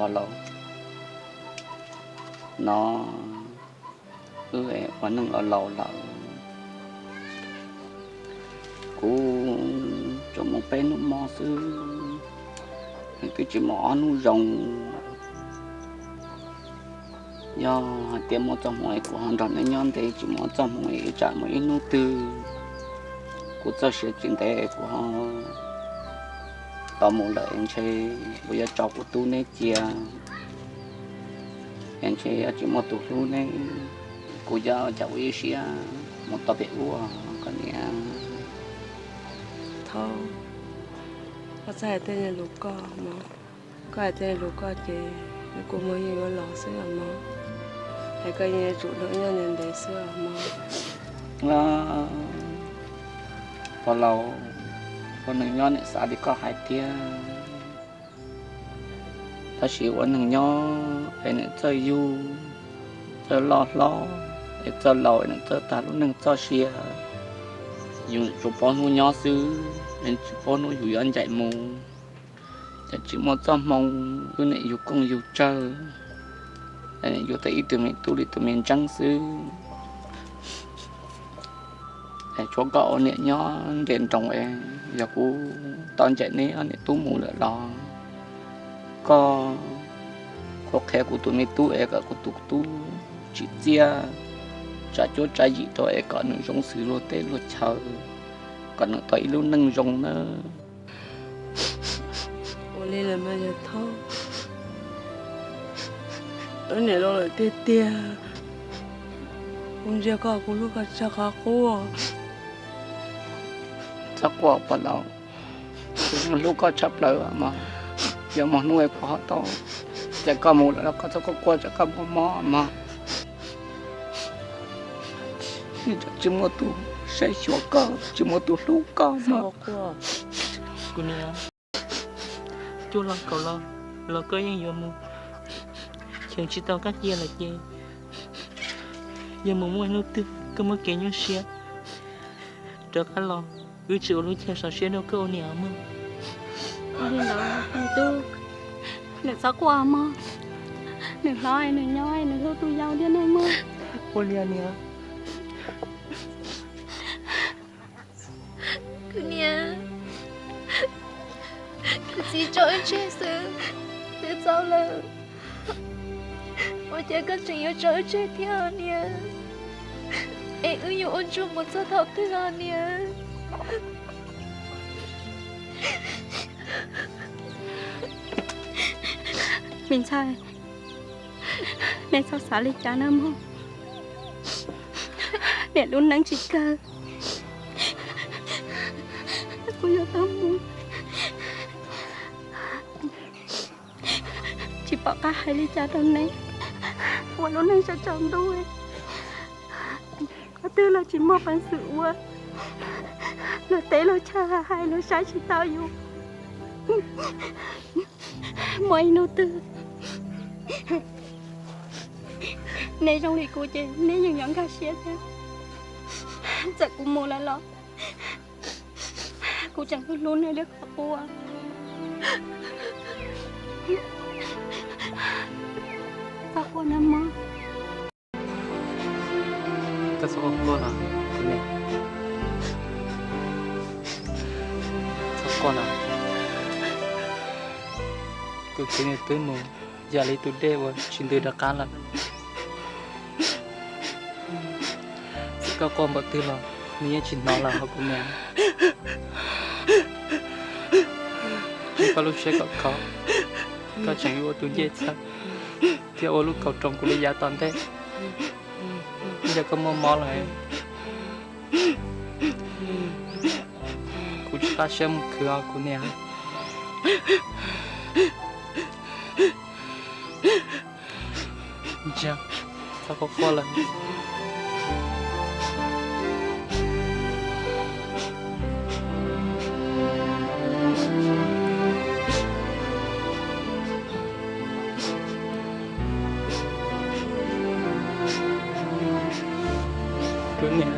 Los laus, no wb ua neej los laus lawm, kuv tsuas mus peb hnub mov xwb, twb tsis muaj ob hnub zoo. Yog hais tias muaj txoj hmoo es kuv ho nrog neb nyob ntev, tsis muaj txoj hmoo es tsam muaj ib hnub twg kuv txoj sia tsis ntev es kuv ho tau mus lawm es ntshe kuv yuav tso kuv tub neb cia, es ntshe yuav tsis muaj tus hlub neb, kuv yuav cas ua ib siab mus tau pem ub koj niam. Thaub, koj txhob hais tej lus koj mog, koj hais tej lus koj ces kuv muaj yeej yuav los xwb os mog, es koj yeej yuav tsum nrog wb nyob ntev ntev xwb os mog. Pog laus, ua neej nyob niam xav li koj hais tiag, tab sis ua neej nyob es niam txawj yug, txawj loj hlob, es txawj laus es niam txawj tag lub neej txoj sia. Yus tsuas paub hnub nyob xwb, es tsis paub hnub yus yuav ncaim mus. Ces tsis muaj txoj hmoo, wb niam yug kooj yug tsawg, yus tau ib tug me tub li tus me ntseeb xwb. Es tshuav koj ua niam nyob nce nroos es yog kuv tau ncaim neb ob niam tub mus lawm los koj qhuab qhia kuv tus me tub es kom kuv tus tub tsim txiaj, tsa cuab tsa yim rau es kom nws zoo xws luag teb luag chaw, kom nws tau ib lub neej zoo nawb. Ua li lawm mas yog Thaub, wb niam laus lawm tiag tiag, kuv ntsia koj kuv hlub koj tshaj qhov qub. Txhob quaj pog laus, kuv yeej hlub koj tshaj plaws mog. Yog muaj hnub es kuv ho tau ncaim koj mus lawm los koj txhob quaj quaj, tsam koj muaj mob mog. Tsis muaj tus saib xyuas koj, tsis muaj tus hlub koj mog. Kuv niam, cuaj los kaum los, los koj yeej yuav mus, cheem tsis tau kab cia lawm ces yog mus muaj ib hnub twg koj muaj kev nyuaj siab rov qab los, wb tsis ua lub chaw sov siab rau koj ua niam mog. Ua li ntawd me tub, nws txhob quaj mog, nws hlob nws nyob nws hlub tus yau thiab nawb mog. Ua li niam. Kuv niam, kuv txiv tso wb tseg xwb twb txaus lawm, ua cas koj tseem yuav tso wb tseg thiab niam? Es wb yuav ua ntsuag mus txog thaum twg os niam? Me ntxhais, nej txhob xav li cas nawb mog. Niam lub neej tsis kawg, kuv yuav tau mus. Tsis pom qab hais li cas rau neb, ua lub neej sawv tsaus ntuj, qhov twg los tsis muaj peev xwm ua, luag teb luag chaw hais luag saib tsis taus yus. Muaj ib hnub twg neb zoo li kuv ces neb yeej yuav nkag siab thiab. Txawm kuv mus lawm los kuv tseem hlub hlub neb li qhov qub. Txhob quaj nawb mog. Koj txhob quaj los kuv niam, txhob quaj los. Kuv txiv nws twb mus yam li tus dej uas tsis ntws rov qab lawm. Txawm koj quaj npaum twg los nws yeej tsis hnov lawm hos kuv niam. Cia koj lub siab kom khov, koj tseem yuav ua tus ncej txhawb thiab ua lub kaus roos kuv li yav tom ntej. Yog koj muaj mob lawm, kuv tsis qab siab mus khwv os kuv niam. Ntsia, txhob quaj quaj lawm. Kuv niam,